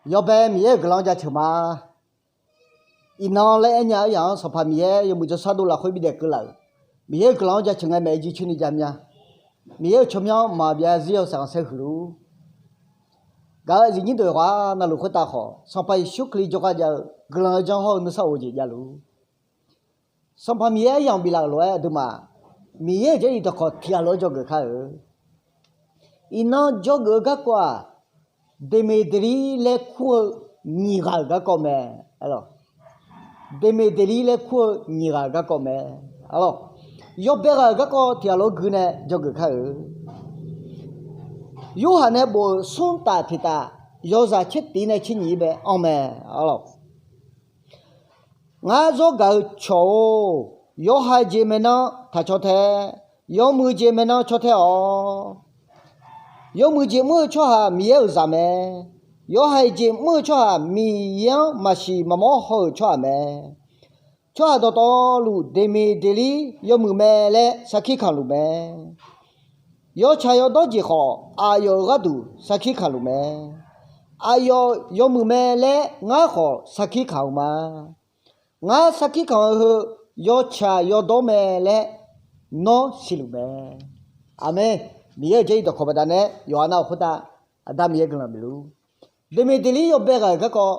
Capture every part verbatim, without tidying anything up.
Yawbae Miqyaer-euq guiqlanq-anr jaceuq ma. Iqnan laer aernya-eu aryaq-anr Sanqpaq Miqyaer yawmuiq jawrshar dov lafkhoer bidaef keuvlaf-euq, Miqyaer-euq guiqlanq-anr jaceuq ngae maeq-aer jircoer ni ja mya. Miqyaer-euq tsawrmyanr maqbyav zir-awr saeqkhanq saer huiq luf. Gaq-euq aqyuif nyir deuq ghaq navluf khoertav khawf, Sanqpaq Yeqsur Kali jawrgar jav-eu guiqlanq-eu janr hawr-eu nuisar of-eu jeq javluf. Sanqpaq Miqyaer aryamq biflaf-euq lof-aer aqduimaf Miqyaer-euq Jarlif dawqkawq tiqghaq lof-aer dzawgeuf kar-eu. Iqnan dzawgeuf-eu garkawv-aq, Deqmeq Deqlir laer kur-eu nyiq ghaq-euq garkawv mae. Deqmeq Deqlir laer kur-eu nyiq ghaq-euq garkawv mae. Yawbae ghaq-euq garkawv tiqghaq lof-aer gui nae dzawgeuf kar-eu. Yorhaq nae bof-euq smr taf tiq taf, yawzaq tser tif nae tser nyiq-ir bae anr mae. Ngar zawr gaq-eu cawq-or, yawhaiq jeq maeqnan taq caw tae, yawmuiq jeq maeqnan caw tae-awq. Yawmuiq jeq mr-eu tsawrhaq Miqyaer-euq zaq mae. Yawhaiq jeq mr-eu tsawrhaq Miqyaer-anr maqsiq maqmawr haw-euq tsawrhaq mae. Tsawrhaq dawqtawvluf Deqmeq Deqlir yawmuiq mae laer sarkir kamq luf mae. Yawtsaq yawdawr jeq khawf, aqyawf-euq gharduq sarkir kamq luf mae. Aqyawf yawmuiq mae laer ngar khawf sarkir kamq-eu ma. Ngar sarkir kamq-eu heu, yawtsaq yawdawr mae laer nawr siqluf mae. Aqmeq. Miqyaer-euq Jarlif dawqkawq baqdanae yawqha nav-euq khoertav Aqda Miqyaer guiqlanq bifluf. Deqmeq Deqlir yawbae ghaq-euq garkawv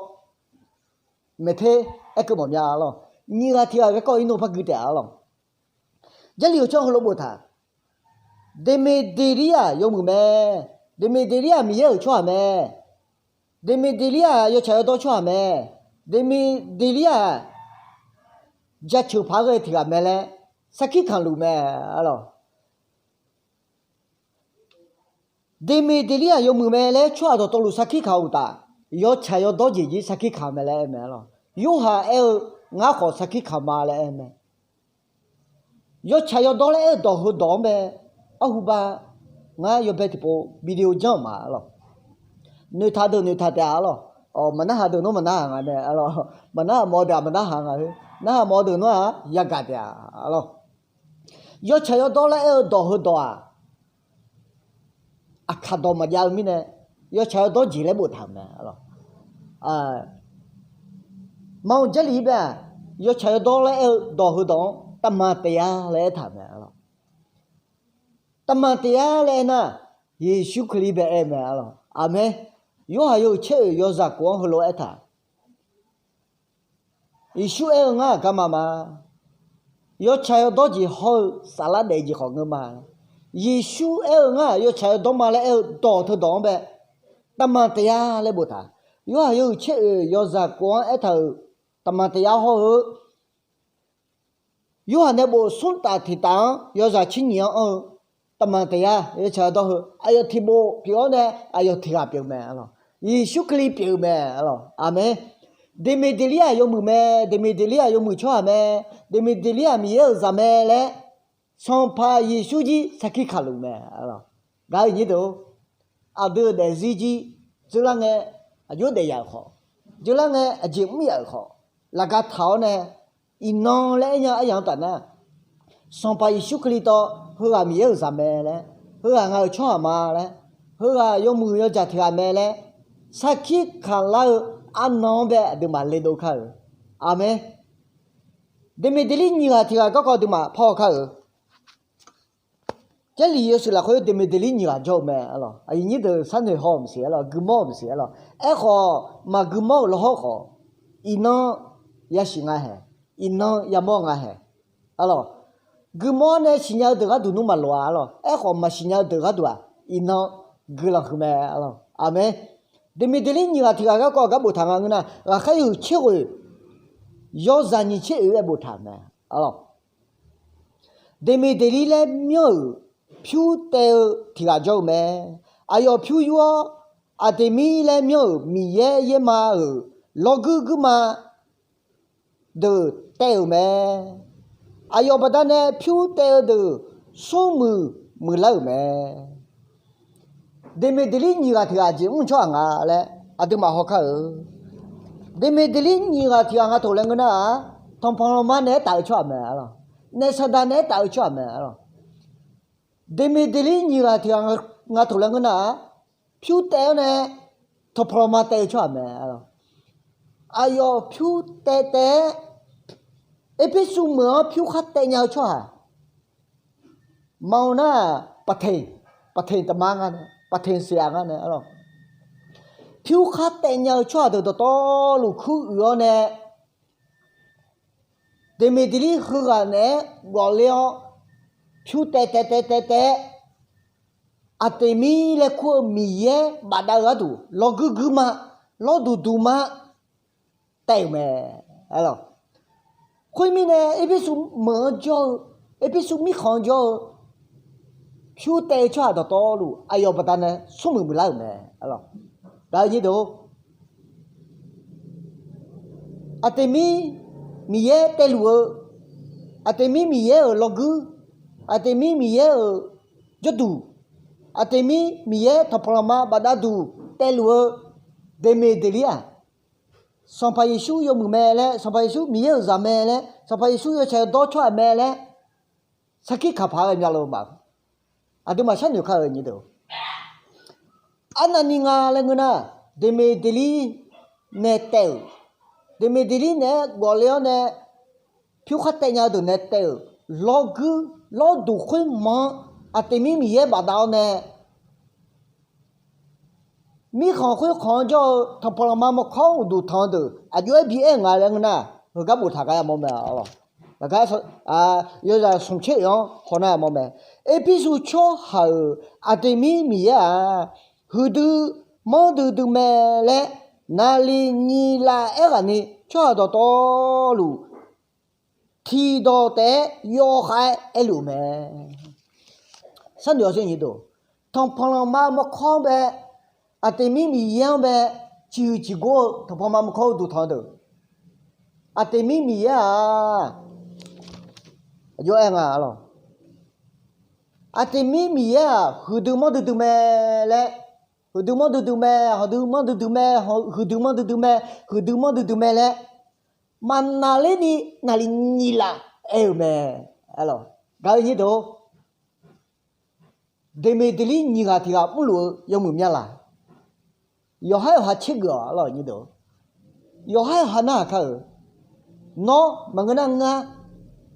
maeqter aerkeuv mawf mya-a lawq. Nyiq ghaq tiq ghaq-euq garkawv irnov par gui taef-a lawq. Jarlif-euq tsawrhaq heulof boftaq, Deqmeq Deqlir-aq yawmuiq mae. Deqmeq Deqlir-aq Miqyaer-euq tsawrhaq mae. Deqmeq Deqlir-aq yawtsaq yawdawr tsawrhaq mae. Deqmeq Deqlir-aq jaceuq paq-aer ghae tiq ghaq mae laer sarkir kamq luf mae-a lawq. Deqmeq Deqlir-aq yawmuiq mae laer tsawrhaq dawqtawvluf sarkir kamq-eu uqtaf, yawtsaq yawdawr jeq jir sarkir kamq mae laer aer mae-a lawq. Yorhaq aer-eu, ngar khawf sarkir kamq ma laer aer mae. Yawtsaq yawdawr laer aer-eu dawq heudawq-anr bae, arhu ba ngar yawbae tiqpov video janr-euq ma-a lawq. Noeqtaq deuq noeqtaq taef-a lawq. Maqnarhaq deuq nawr maqnarhaq nga nae-a lawq. Maqnarhaq mawf-eu deuq-aq maqnarhaq nga-eu. Narhaq mawf-eu deuq nawr-aq yagaq taef-a lawq. Yawtsaq yawdawr laer aer-eu dawq heudawq-aq, aqkaq dawq maqjav-eu mirnae, yawtsaq yawdawr jeq laer boftaq-euq mae-a lawq. Maqanr Jarlif-ir bae-aq, yawtsaq yawdawr laer aer-eu dawq heudawq-anr taqmaq taef-a laer aertaq-euq mae-a lawq. Taqmaq taef-a laer aernar, Yeqsur Kali bae aer-eu mae-a lawq. Aqmeq. Yorhaq yawhuiq caer oeq yawzaq kof-anr heulof-aer aertaq Yeqsur aer-eu ngar aqgar ma ma. Yawtsaq yawdawr jeq hawr-eu saflar daef jeq khawf ngeur ma. Yeqsur aer-eu ngar yawtsaq yawdawr ma laer aer-eu dawq teudawq-anr bae, taqmaq taef-a laer boftaq. Yorhaq yawhuiq caer oeq yawzaq kof-anr aertaq-euq taqmaq taef-a hawr-eu Yorhaq nae bof-euq smr taf tiq taf-anr yawzaq tser nyiq-anr anr-eu, taqmaq taef-a yawtsaq yawdawr heu aqyawf tiq bof pyeuf-awr nae aqyawf tiq ghaq pyeuf-eu mae-a lawq. Yeqsur Kali pyeuf-eu mae-a lawq. Aqmeq. Deqmeq Deqlir-aq yawmuiq mae. Deqmeq Deqlir-aq yawmuiq tsawrhaq mae. Deqmeq Deqlir-aq Miqyaer-euq zaq mae laer Sanqpaq Yeqsur jir sarkir kamq luf mae-a lawq. Gaq-euq nyir deuq-or, aqdui-euq daefzir jir dzeurlar ngae aqjox daef yaf-euq khawf, dzeurlar ngae aqjeq mr yaf-euq khawf, laqga taq-awr nae, iqnan laer aernya aryaq-anr taf nar, Sanqpaq Yeqsur Kali tawv heughaq Miqyaer-euq zaq mae laer, heughaq ngaq-euq tsawrhaq ma laer, heughaq yawmuiq yawjaq tiq ghaq mae laer sarkir kamq lar-eu arnan-anr bae aqduimaf le dov kar-euq. Aqmeq. Deqmeq Deqlir nyiq ghaq tiq ghaq garkawv aqduimaf par haw kar-euq. Jarlif yawshuif lafkhoer Deqmeq Deqlir nyiq ghaq jawr-eu mae-a lawq. Aqyuif nyir deuq sharnoeq haw-eu maqsiq-a lawq, guiqmawr-eu maqsiq-a lawq. Aerkhawf, maqguiqmawr-euq lawhawr khawf, iqnan yasiq nga haeq, iqnan yamawr nga haeq-a lawq. Guiqmawr nae siqnya-eu deuq gharduq nmr maqloq-a lawq. Aerkhawf, maqsiqnya-eu deuq gharduq-aq, iqnan guiqlanq huiq mae-a lawq. Aqmeq. Deqmeq Deqlir nyiq ghaq tiq ghaq garkawv aqgar boftaq nga ngeur nar, ghaqkhaer yawhuiq caer ghoeq yawzaq nyiq caer oeq-aer boftaq-euq mae-a lawq. Deqmeq Deqlir laer myanr-euq pyur taev-eu tiq ghaq jawr-eu mae. Aqyawf pyur yur-awr, Aqdeqmir laer myanr-euq Miqyaer yaerma-euq lawrguir guirma deuq taev-euq mae. Aqyawf baqdanae pyur taev-eu deuq smrmuiq muiqlar-euq mae. Deqmeq Deqlir nyiq ghaq tiq ghaq jeq mr tsawrhaq nga laer aqduimaf haw kar-euq. Deqmeq Deqlir nyiq ghaq tiq ghaq nga tof laer ngeur nar-aq, tanqpanq lanma naeq-aer taf-eu tsawrhaq mae-a lawq. Naef saqdaq naeq-aer taf-eu tsawrhaq mae-a lawq. Deqmeq Deqlir nyiq ghaq tiq ghaq nga tof laer ngeur nar-aq, pyur taev-awr nae tanqpanq lanqma taev-eu tsawrhaq mae. Aqyawf pyur taev taev-aer, Erpersu meuq-anr pyur khar taev nya-eu tsawrhaq ma-eu nar, paqteq, paqteq taqma nga nae, paqteq siq-aq nga nae, pyur khar taev nya-eu tsawrhaq deuq dawqtawvluf kuir uiq-awr nae, Deqmeqdeqlir heughaq naeq-aer ghawqler-awr, pyur taev taev taev taev taev-aer, Aqteqmir laer kur-eu miqyaer bafdav-eu gharduq lawrguir guir ma, lawrduq duq ma, taev-euq mae. Khoermirnae, Erpersu meuq-anr jawr-eu, Erpersu mirkhanq-anr jawr-eu pyur taev-eu tsawrhaq dawqtawvluf aqyawf baqdanae smrmuiq muiqlar-euq mae. Gaq-eu nyir deuq-or, Aqteqmir miqyaer taevluf-eu, Aqteqmir miqyaer-euq lawrguir, Aqteqmir miqyaer-euq jawrduq, Aqteqmir miqyaer tanqpanq lanqma bafdav duq taevluf-eu Deqmeqdeqlir-aq, Sanqpaq Yeqsur yawmuiq mae laer, Sanqpaq Yeqsur miqyaer-euq zaq mae laer, Sanqpaq Yeqsur yawtsaq yawdawr tsawrhaq mae laer, sarkir kaqpaq-aer ghae myavluf-eu maf. Aqduimaf sharnoeq kar-euq nyir deuq, arnavni nga laer ngeur nar, Deqmeqdeqlir nae taev-euq, Deqmeqdeqlir naeq-aer ghawqler-awr nae pyur khar taev nya-eu deuq nae taev-euq lawrguir lawrduq khoermanq-anr Aqteqmir miqyaer bafdav-awr nae mirkhanq khoerkhanq-anr jawr-eu tanqpanq lanqma mawrkawr-anr uqduq tanq-eu deuq aqjox-aer bi aer-eu nga laer ngeur nar, heugar boftaq gar yamawr mae. Laqgar, yawzaq smq tser oeq-anr hawnar yamawr mae. Erpersu tsawrhaq-euq Aqteqmir miqyaer-aq, huiqdui manrdui dui mae laer naqli nyiq laf aerghaqni tsawrhaq dawqtawvluf tiqdawq taef-aer yawkhav-aer aerluf-eu mae. Sharnoeq-awr sher nyi deuq, tanqpanq lanqma mawrkawr-anr bae, Aqteqmir miqyaer-anr bae, ciqhuiq ciqgor-eu tanqpanq lanqma mawrkawr-eu uqduq tanq-eu deuq, Aqteqmir miqyaer-aq, aqjox-aer nga lawq. Aqteqmir miqyaer-aq huiqdui manrdui dui mae laer, huiqdui manrdui dui mae, hawqdui manrdui dui mae, huiqdui manrdui dui mae, huiqdui manrdui dui mae laer, maqnaqlerni naqli nyiq laf aer-euq mae. Gaq-eu nyir deuq-or, Deqmeqdeqlir nyiq ghaq tiq ghaq mrluf-eu yawmuiq mya laq? Yawqhar yawqha tsergeuf-awq lawq nyir deuq-or. Yawqhar yawqha narhaq kar-euq. Nawr maqngeur nar ngar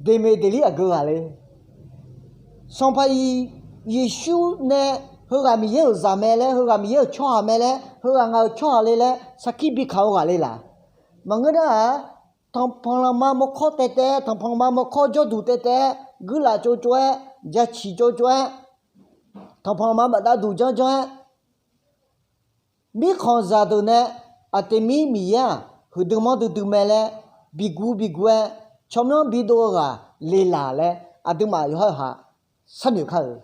Deqmeqdeqlir aqgeu ghaq le. Sanqpaq Yeqsur nae heughaq Miqyaer-euq zaq mae laer, heughaq Miqyaer-euq tsawrhaq mae laer, heughaq ngaq-euq tsawrhaq le laer sarkir bi kaq-eu ghaq le laq? Maqngeur nar-aq, tanqpanq lanqma mawrkawr taev taev-aer, tanqpanq lanqma mawrkawr jawrduq taev taev-aer, guirlaf tsov tsov-aer, jaciq tsov tsov-aer, tanqpanq lanqma bafdav duq janr janr-aer, mirkhanqzaq deuq nae Aqteqmir miqyaer-aq huiqdui manrdui dui mae laer, biguv biguv-aer tsawrmyanr bidov-eu ghaq le laq laer aqduimaf yawqhar yawqha sharnoeq kar-euq.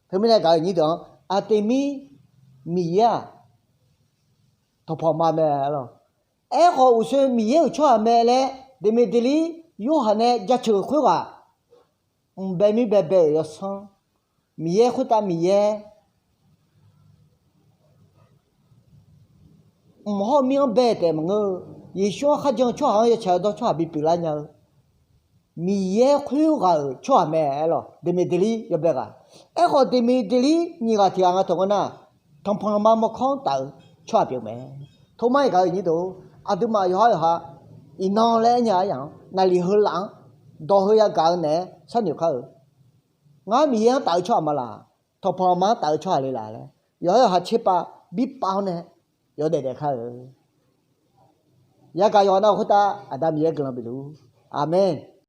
Teumirnae gaq-eu nyir deuq-anr Aqteqmir miqyaer-aq tanqpanq ma mae lawq. Aerkhawf uqshoe Miqyaer-euq tsawrhaq mae laer Deqmeqdeqlir Yorhaq nae jaceuq khoerghaq, mq bae mir bae bae-euq yawsanr, Miqyaer khoertav Miqyaer, mq hawr mir-anr bae taef maqngeur-eu, Yeqsur-anr kharjan-eu tsawrhaq-anr yawtsaq yawdawr tsawrhaq bipyeuf lar nya-eu, Miqyaer khoerghaq-euq tsawrhaq mae aer lawq. Deqmeqdeqlir yawbae ghaq. Aerkhawf Deqmeqdeqlir nyiq ghaq tiq ghaq nga tawq ngeur nar, tanqpanq lanqma mawrkawr-anr taf-eu tsawrhaq pyeuf mae. Tormar-iq gaq-eu nyir deuq-or, aqduimaf yawqhar yawqha iqnan laer aernya-a yaq-anr naqliq heu laf-anr dawq heu yagaq-eu naeq-aer sharnoeq kar-eu. Ngar Miqyaer-anr taf-eu tsawrhaq ma laq? Tanqpanq lanqma-anr taf-eu tsawrhaq le laq laer yawqhar yawqha tserpav birpav-awr nae yawdaef daef kar-eu. Yagaq yawqha nav khoertav Aqda Miqyaer guiqlanq bifluf-ur. Aqmeq.